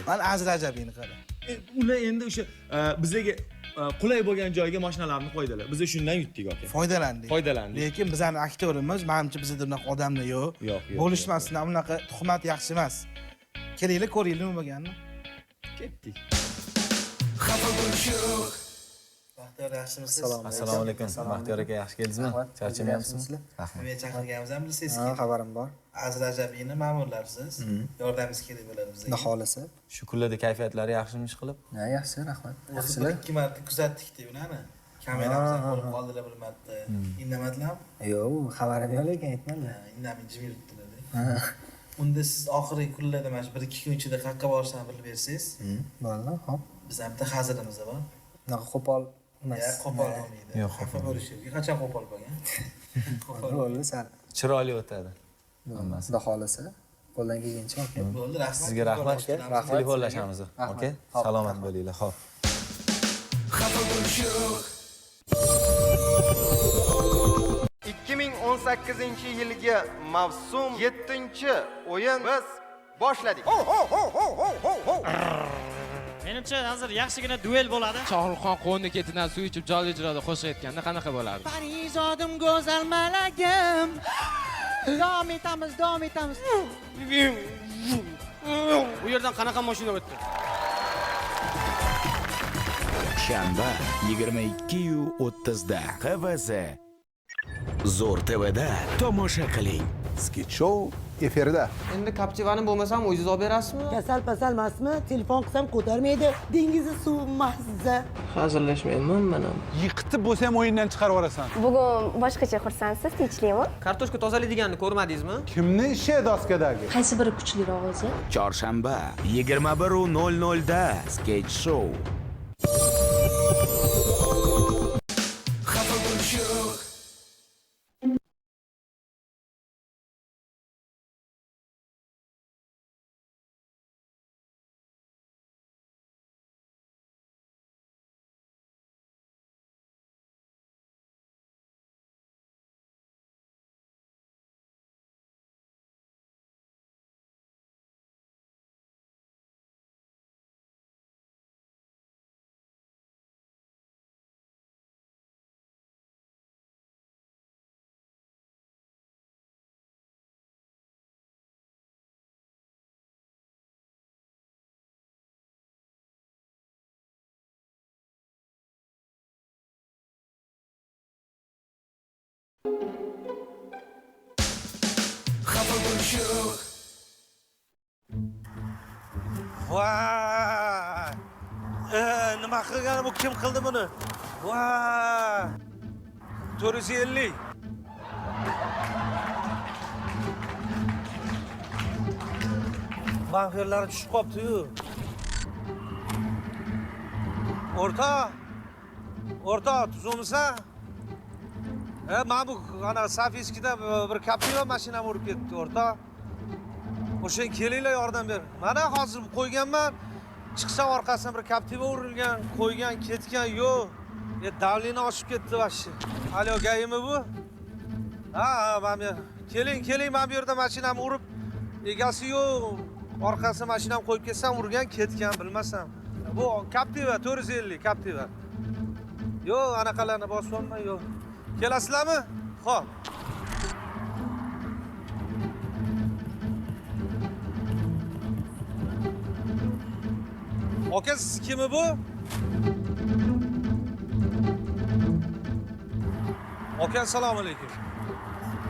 Kerak. Mana Aziz Rajabiyni qara. Ular endi o'sha bizlarga qulay bo'lgan joyga mashinalarni qo'ydilar. Biz shundan yutdik aka. Foydalandik. Foydalandik. Lekin bizani aktyorimiz, menimcha bizda bunaqa odamlar yo'q. Yo'q, yo'q. Bo'lishmasin, bunaqa tuhmat yaxshi emas. Kelinglar, ko'ringlar nima bo'lganini. Ketdik. Baxtiyor, yaxshimisiz? Assalomu alaykum. Baxtiyor aka, yaxshi keldingizmi? Charchamayapsizmi? Rahmat. Nimaga chaqirganimizni ham bilsangiz Ha, kerak. xabarim bor. Aziz Rajabiyni ma'murlarsiz. Yordamingiz kerak bo'ladi bizga. Xudo xohlasa. Shu kunlarda kayfiyatlari yaxshimi ish qilib? Ha, yaxshi, rahmat. O'zi bir Yaxshilar? ikki marta kuzatdik-da ularni. Kameramiz ham ko'rib qoldilar bir marta. Indamadilarmi? Yo'q, xabarim yo'q lekin aytmadilar. Ha, indamay jim yuribdilar. Unda siz oxirgi kunlarda mana shu 1-2 kun ichida qayerqa borishini bilib bersangiz, Bo'ldi, xo'p. biz ham bitta hazilimiz bor. Unaqa qo'pol emas. Ya, qo'pol bo'lmaydi. Yo'q, Xafa bo'lish yo'q. Qachon qo'pol bo'lgan? Qo'pol. Bo'ldi, sal. Chiroyli o'tadi. Hammasi. Xudo xohlasa, qo'ldan kelgancha aka. Bo'ldi, rahmat. Sizga rahmat. Rahmat. Telefonlashamiz. Rahmat. Aka, Xo'p, salomat bo'linglar. Xo'p. Ikki 2018 yilgi mavsum 7-o'yin biz boshladik. Menimcha hozir yaxshigina duel bo'ladi. Shohruxxon qo'lni ketidan suv ichib jonli ijroda qo'shiq aytganda qanaqa bo'lardi? Parizodim go'zal malagim. Davom etamiz, davom etamiz. Bu yerdan qanaqa mashina o'tdi? Shanba 22:30da QVZ Zo'r TVda tomosha qiling. Sketch show efirda. Endi Captiva'ni bo'lmasam o'zingiz olib berasizmi? Kasal pasal emasmi? Telefon qilsam ko'tarmaydi. Dengizni suvi mazza. Hazillashmayman men ham. Yiqitib bo'lsa ham o'yindan chiqarib yuborasan. Bugun boshqacha xursandsiz, tinchlikmi? Kartoshka tozalaydiganini ko'rmadingizmi? Kimni ishi doskadagi? Qaysi biri kuchliroq o'zi? Chorshanba 21:00da Sketch show. Voy! Nima qilgani bu, kim qildi buni? Voy! 450. Bamperlari tushib qolibdi-yu. O'rtoq! O'rtoq, tuzukmisan? Mana bu ana Safiyskida bir Captiva mashinam urib ketdi, o'rtoq. O'sha kelinglar, yordam ber. Mana hozir qo'yganman. Chiqsam orqasidan bir Captiva urilgan, qo'ygan, ketgan, yo'q. Давление oshib ketdi вообще. Alo, ГАИmi bu? Ha, ha, mana bu yer. Keling, keling, mana bu yerda mashinam urib, egasi yo'q. Orqasida mashinam qo'yib ketsam, urgan, ketgan, bilmasam. Bu Captiva 450 Captiva. Yo'q, anaqalarni bosyapman, yo'q. Kelasizlarmi? Xo'p. Aka, siz kimi bu? Aka, assalomu alaykum.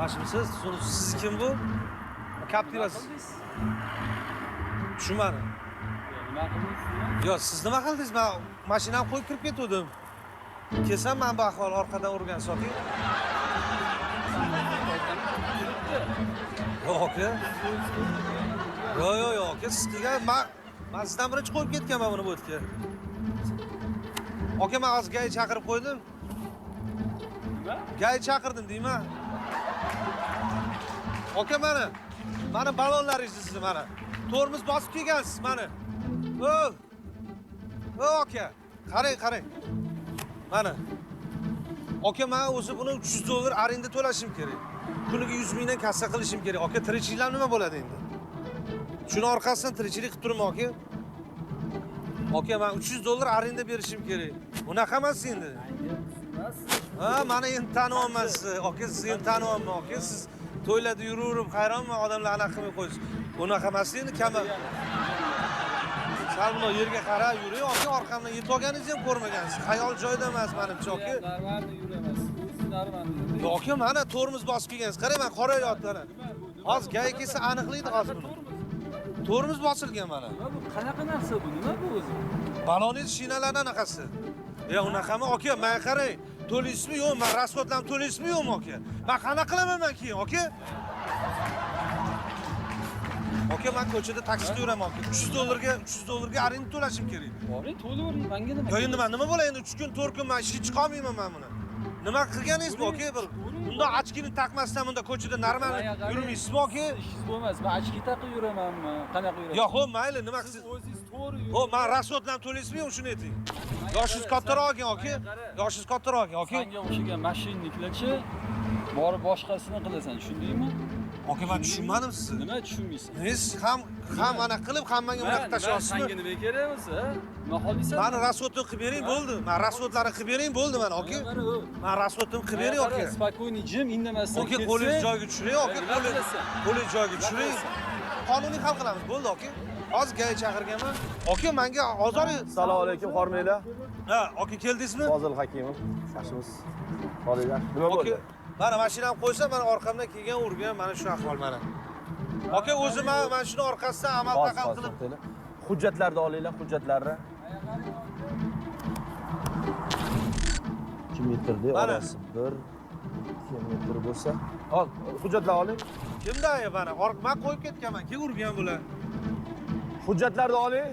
Yaxshimisiz? Siz kim bu? Captiva. Tushunmadim. Nima qildingiz? Yo'q, siz nima qildingiz? Men mashinamni qo'yib kirib ketgandim. Kelsam, men bu ahvol orqadan urgan soting. Yo'q, aka. Yo'q, yo'q, yo'q, aka, siz qilgan, men sizdan birinchi qo'yib ketganman buni bu yerga. Aka, men hozir ГАИ chaqirib qo'ydim. Nima? ГАИ chaqirdim deyman. Aka, mana. Mana balonlaringizni sizni mana. Tormoz bosib kelgansiz mana. O! O, aka, qarang, qarang. Mana. Aka, men o'zi buni 300 dollar arenda to'lashim kerak. Kuniga 100 mingdan kassa qilishim kerak. Aka, tirikchiliklar nima bo'ladi endi? Shuni orqasidan tirikchilik qilib turma, aka. Aka, men $300 arenda berishim kerak. Unaqa emas endi. Ha, meni endi tanyapman sizni. Aka, sizni endi tanyapman aka. Siz to'ylarda yuraverib hayronman, odamlar anaqa qilmay qo'ysiz. Unaqa emas endi kama. Sal bundoq yerga qarab yuring, aka, orqamdan yetib olganingizni ham ko'rmagansiz. Xayol joyida emas menimcha, aka. Normalni yuraman. O'zingiz normalni yuring. Yo'q, aka, mana tormoz bosib kelgansiz. Qarang, men qora yotdi ana. Hozir gay kelsa aniqlaydi hozir buni. Tormoz bosilgan mana. Nima bu? Qanaqa narsa bu? Nima bu o'zi? Baloningiz shinalarning anaqasi. Ya unaqami aka, menga qarang. To'laysizmi yo'qmi? Men rasxodlarni to'laysizmi yo'qmi aka? Men qanaqa qilaman men keyin aka? Aka, men ko'chada taksida yuraman aka. $300 ga arenda to'lashim kerak. Boring, to'layvering, menga nima? Yo, endi men nima bo'lay endi 3 kun, 4 kun men ishga chiqa olmayman men buni. Nima qilganingiz bu aka bir? Bunda ochkini taqmasdan bunda ko'chada normal yurmaysizmi aka? Ishingiz bo'lmas. Men ochki taqib yuramanmi? Qanaqa yuraman? Yo'q, xo'p, mayli, nima qilsiz? O'zingiz to'g'ri yuring. Xo'p, men rasxodlarni to'laysizmi yo'qmi shuni ayting. Yoshingiz kattaroq ekan aka. Yoshingiz kattaroq ekan aka. Senga o'xshagan mashinniklarchi borib boshqasini qilasan, tushundingmi? Aka, men tushunmadim sizni. Nima tushunmaysan? Siz ham ana qilib, hammaga bunaqa tashlayapsizmi? Senga nima kerak o'zi, ha? Nima xohlaysan? Meni rasxodimni qilib bering, bo'ldi. Men rasxodlarni qilib bering, bo'ldi mana aka. Men rasxodimni qilib bering aka. Spokойный jim indamasdan ketsa. Aka, qo'lingiz joyiga tushiring, aka, qo'lingiz joyiga tushiring. Qonuniy hal qilamiz, bo'ldi aka. Hozir gay chaqirganman. Aka, menga ozor. Assalomu alaykum, hormanglar. Ha, aka keldingizmi? Fozil Hakimov, yaxshimisiz? Horinglar. Nima bo'ldi? Mana mashinamni qo'ysa, mana orqamdan kelgan urgan, mana shu ahvol mana. Aka, o'zi mana shuni orqasidan amal taqal qilib hujjatlarni olinglar, hujjatlarni. 2 metrda orasi 1 2 metr bo'lsa. Ol, hujjatlar oling. Kimda mana? Men qo'yib ketganman, keyin urgan bular. Hujjatlarni oling.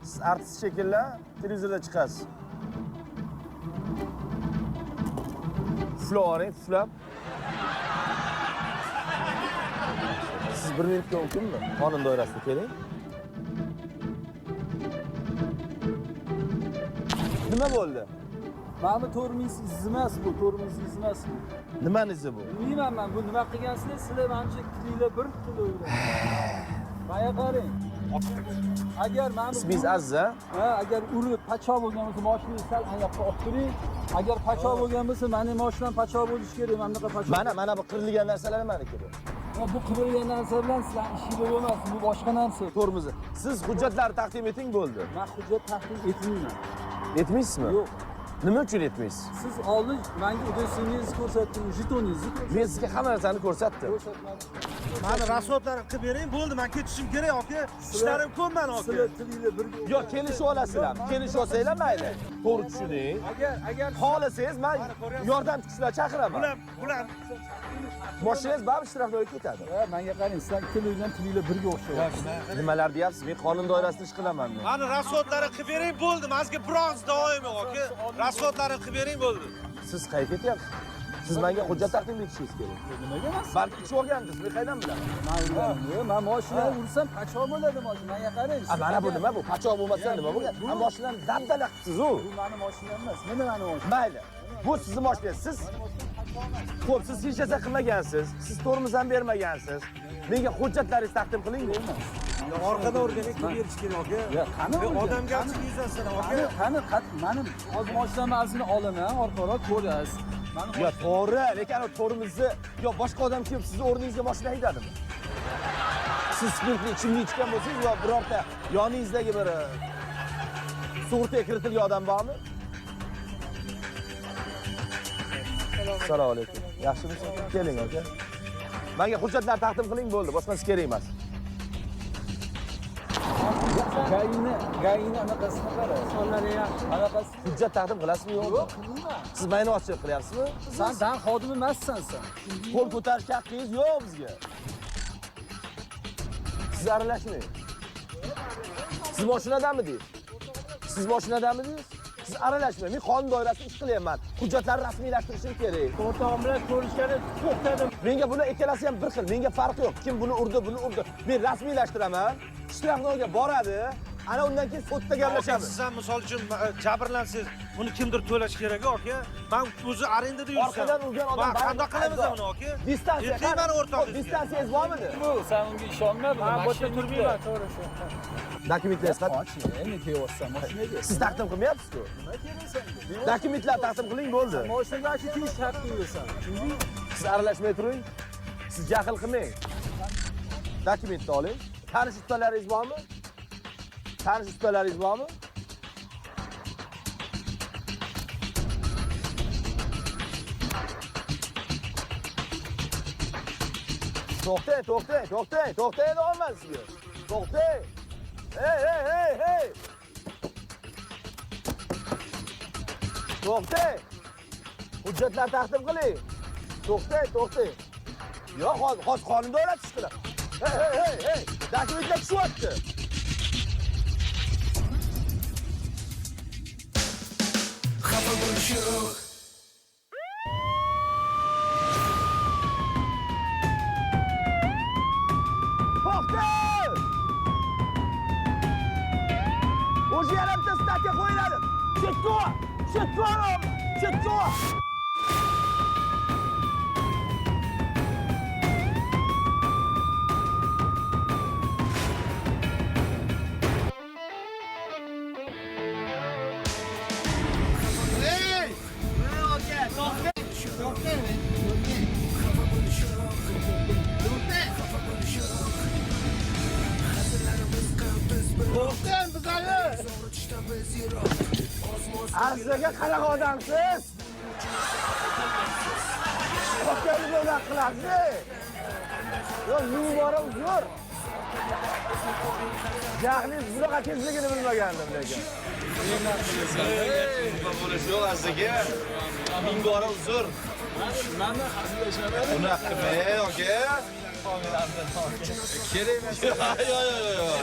Siz artist shekilli televizorda chiqasiz. Puflab oling, puflab. Siz 1 minutga mumkinmi? Qonun doirasida keling. Nima bo'ldi? Mana bu tormoz izi emas bu, tormoz izi emas bu. Nimani izi bu? Bilmayman men, bu nima qilgansizlar? Sizlar menimcha tilinglar bir qilaveradi. Maya qarang. Agar mana bu ismingiz Aziz, ha? Ha, agar urib pachoq bo'lgan bo'lsa, mashinani sal oyoqqa olib turing. Agar pachoq bo'lgan bo'lsa, mening mashinam pachoq bo'lishi kerak, mana bunaqa pachoq. Mana bu qirilgan narsalar maniki bu. Bu qirilgan narsa bilan sizlar ishinglar bo'lmasin, bu boshqa narsa. Tormozi. Siz hujjatlarni taqdim eting bo'ldi. Men hujjat taqdim etmayman. Etmaysizmi? Yo'q. Nima uchun etmaysiz? Siz oldin menga udastingizni ko'rsatdingiz, jetoningizni ko'rsatdingiz. Men sizga hamma narsani ko'rsatdim. Ko'rsatmadim. Meni rasxodlarimni qilib bering, bo'ldi, men ketishim kerak aka. Ishlarim ko'p meni aka. Sizlar tilinglar birga. Yo'q, kelishib olasizlar. Kelishib olsanglar mayli. To'g'ri tushuning. Agar xohlasangiz men yordamchi kishilar chaqiraman. Bular mashinangiz baribir shtrafnoyga ketadi. Ha, menga qarang, sizlar ikkalanglar tilinglar birga o'xshayapti. Nimalar deyapsiz? Men qonun doirasida ish qilaman men. Meni rasxodlarimni qilib bering, bo'ldi. Men sizga bir og'iz davoim yo'q aka. Rasxodlarimni qilib bering, bo'ldi. Siz qayerga ketyapsiz? Siz menga hujjat taqdim etishingiz kerak. Nimaga emas? Balki ichib olgansiz, men qayerdan bilaman? Men urganim yo'q. Men mashinani ursam pachoq bo'ladi mashina. Menga qarang. A, mana bu nima bu? Pachoq bo'lmasa nima bo'lgan? Ha, mashinani dabdala qilibsiz-u. Bu meni mashinam emas. Mana meni mashinam. Mayli. Bu sizni mashinangiz. Siz xo'p, siz hech narsa qilmagansiz. Siz tormoz ham bermagansiz. Menga hujjatlaringizni taqdim qiling. Orqadan urgan kim berish kerak aka? Ya, qani odamgarchilik yuzasidan aka. Qani, qani, meni hozir mashinamni aslini olaman, orqaroq ko'rasiz. Ya to'g'ri, lekin ana tormozni yo boshqa odam kelib sizni o'rningizga mashina haydadimi? Siz spirtli ichimlik ichgan bo'lsangiz yo birorta yoningizdagi bir sug'urtaga kiritilgan odam bormi? Assalomu alaykum. Yaxshimisiz? Keling aka. Menga hujjatlar taqdim qiling bo'ldi, boshqasi kerak emas. Gayini anaqasini qara. Sonlari yaxshi. Anaqasi. Hujjat taqdim qilasizmi yo'qmi? Yo'q, qilmayman. Siz maynoqchilik qilyapsizmi? Sen dan xodim emassan sen. Qo'l ko'tarishga haqqingiz yo'q bizga. Siz aralashmang. Siz mashinadamidingiz? Siz mashinadamidingiz? Siz aralashmang. Men qonun doirasida ish qilyapman. Hujjatlarni rasmiylashtirishim kerak. O'rtog'im bilan ko'rishgani to'xtadim. Menga bular ikkalasi ham bir xil. Menga farqi yo'q. Kim buni urdi, buni urdi. Men rasmiylashtiraman. Shtrafnoyga boradi. Ana undan keyin sudda gaplashamiz. Siz ham misol uchun jabrlansangiz, buni kimdir to'lash kerak aka. Men o'zi arendada yursam. Orqadan urgan odam qanday qilamiz uni aka? Distansiya. Meni o'rtog'ingizga. Distansiyangiz bormidi? Bu sen unga ishonma, bu Men bu yerda turmayman, to'g'ri shu. Dokumentlaringiz qani? Endi kelyapsan mashinaga. Siz taqdim qilmayapsiz-ku. Nima kerak senga? Dokumentlar taqdim qiling bo'ldi. Mashinaga shu tesh haqi yurasan. Tushundingmi? Siz aralashmay turing. Siz jahl qilmang. Dokumentni oling. Tanish ustalaringiz bormi? Tanish ustalaringiz bormi? To'xtang, to'xtang, to'xtang, to'xtang deyapman sizga. To'xtang. Hey, hey, hey, hey. To'xtang. Hujjatlar taqdim qiling. To'xtang, to'xtang. Yo'q, hozir qonunda o'ratish qiladi. Hey, hey, hey, hey. Dokumentlar tushyapti. Xafa bo'lish yo'q. To'xtang! O'sha yana bitta statya qo'yiladi. Chetga, chetga, chetga. Aziz aka qanaqa odamsiz? Qo'lingni unaqa qilasiz. Yo'q, yubora uzr. Jahlingiz bunaqa tezligini bilmagandim lekin. Bo'lish yo'q Aziz aka. Ming bora uzr. Mana hazillashaman. Unaqa qilmang aka. Kerak emas. Yo'q, yo'q, yo'q.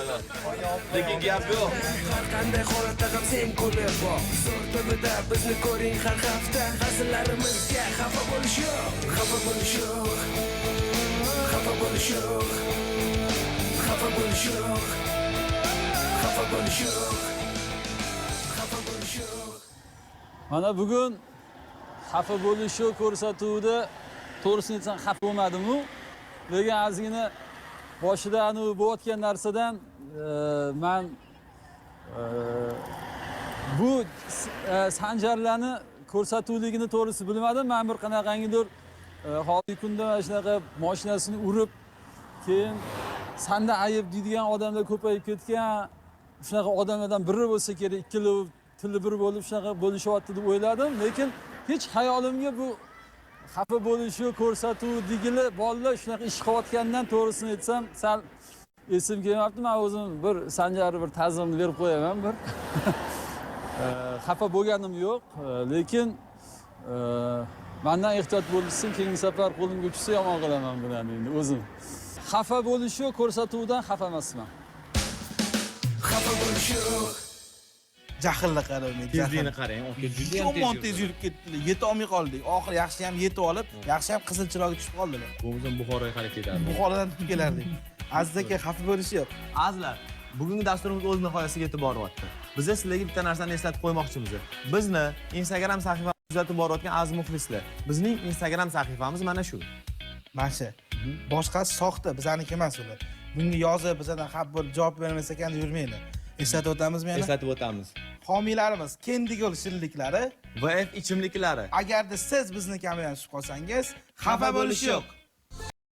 Lekin gap yo'q. Har qanday holatda ham sen kulib boq. Zo'r TVda bizni ko'ring har hafta. Hazillarimizga xafa bo'lish yo'q. Xafa bo'lish yo'q. Xafa bo'lish yo'q. Xafa bo'lish yo'q. Xafa bo'lish yo'q. Xafa bo'lish yo'q. Mana bugun xafa bo'lish yo'q ko'rsatuvida to'g'risini aytsam xafa bo'lmadim-u. Lekin ozgina boshida anu bo'layotgan narsadan men bu Sanjarlarni ko'rsatuvligini to'g'risi bilmadim. Men bir qanaqangidir hozirgi kunda mana shunaqa mashinasini urib, keyin sanda ayib deydigan odamlar ko'payib ketgan. Shunaqa odamlardan biri bo'lsa kerak, ikkili tili bir bo'lib shunaqa bo'lishyapti deb o'yladim. Lekin hech xayolimga bu xafa bo'lishi ko'rsatuv degili bolalar shunaqa ish qilayotgandan to'g'risini aytsam sal esim kelmabdi. Men o'zim bir Sanjarni bir ta'zimni berib qo'yaman bir. Xafa bo'lganim yo'q, lekin mendan ehtiyot bo'lishsin, keyingi safar qo'limga tushsa yomon qilaman bularni endi o'zim. Xafa bo'lishi ko'rsatuvdan xafa emasman. Xafa bo'lish yo'q. Jahlni qarang, tezligini qarang, aka juda ham yomon tez yurib ketdilar. Yeta olmay qoldik. Oxiri yaxshi ham yetib olib, yaxshi ham qizil chiroqqa tushib qoldilar. Bo'lmasam Buxoroga qarab ketardik. Buxorodan tutib kelardik. Aziz aka xafa bo'lish yo'q. Azizlar, bugungi dasturimiz o'z nihoyasiga yetib boryapti. Biz sizlarga bitta narsani eslatib qo'ymoqchimiz. Bizni Instagram sahifamizni kuzatib borayotgan aziz muxlislar, bizning Instagram sahifamiz mana shu. Mana shu. Boshqasi soxta, bizaniki emas ular. Bunga yozib, bizdan xafa bo'lib javob bermas ekan deb yurmanglar. Eslatib o'tamizmi yana? Eslatib o'tamiz. Homiylarimiz Kendigul shirinliklari VF ichimliklari. Agarda siz bizni kameradan tushib qolsangiz, xafa bo'lish yo'q.